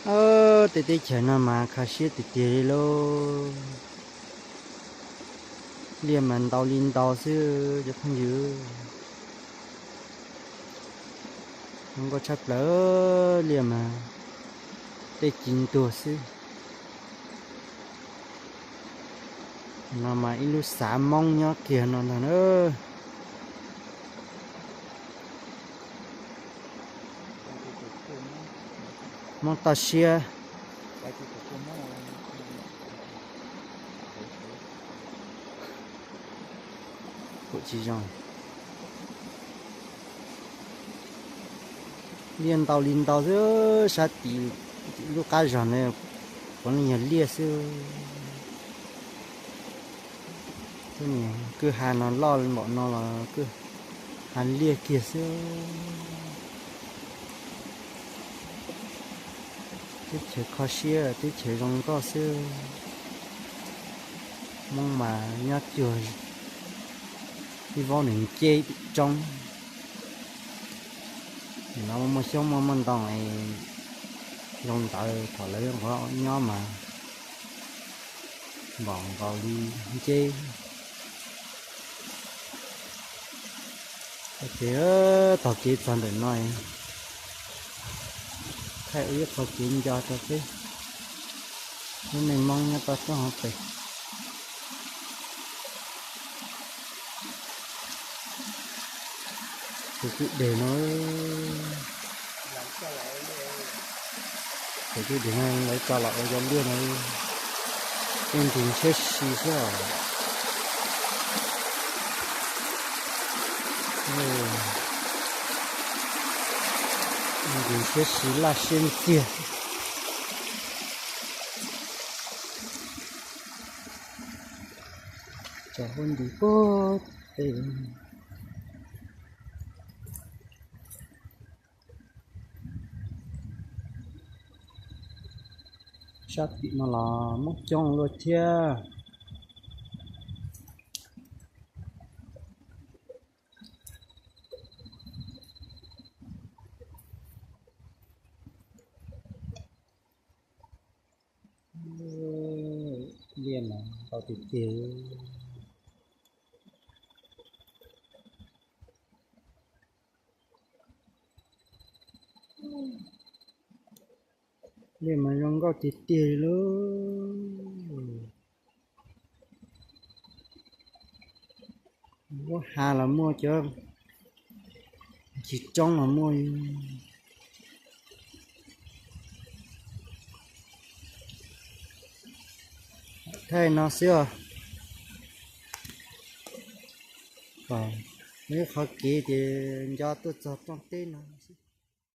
Tej teb chaws no mas kho siab tiag tiag li lauj. Liaj mas ntau li ntau xwb cov phooj ywg. Zoo nkauj tshaj plaws, liaj mas tej ci ntuag xwb. No mas ib lub xav Hmoob nyob kiag no ntag na. Hmoob toj siab. Kuv tsis zoo. Liaj ntau li ntau xwb, sab tim lub qab zog ntawd puav leej yog liaj xwb. Kwj ha no loj npaum no los kwj ha liaj kiag xwb. Teb chaws kho siab, teb chaws zoo nkauj xwb. Hmoob mas nyob cuag ib vaub nws nceb roob. Nim no muaj xyoob muaj muaj ntoo es zoo ntawd thaum lawv nyob mas npaum nkaus li nceb. Ces taug kev txog ntawm no, thaij ua ib qho kev nco rau peb lub neej Hmoob nyob toj roob hauv pes. Tus kwj deg no, tus kwj deg no lawv tso los ua yog liaj no, yeej nrug ntshiab si xwb os. Nrug ntshiab si laj siab ntxiag. Tso huab nti puag pem. Sab tim no los muaj coob luaj thiab. Liaj mas ntau tiag tiag. Liaj mas zoo nkauj tiag tiag li lauj. Lub ha los muaj, cov ncig roob los muaj. Thaij no xwb os. Kom ib qhov kev ces nco tuaj txog rooj teb no xwb.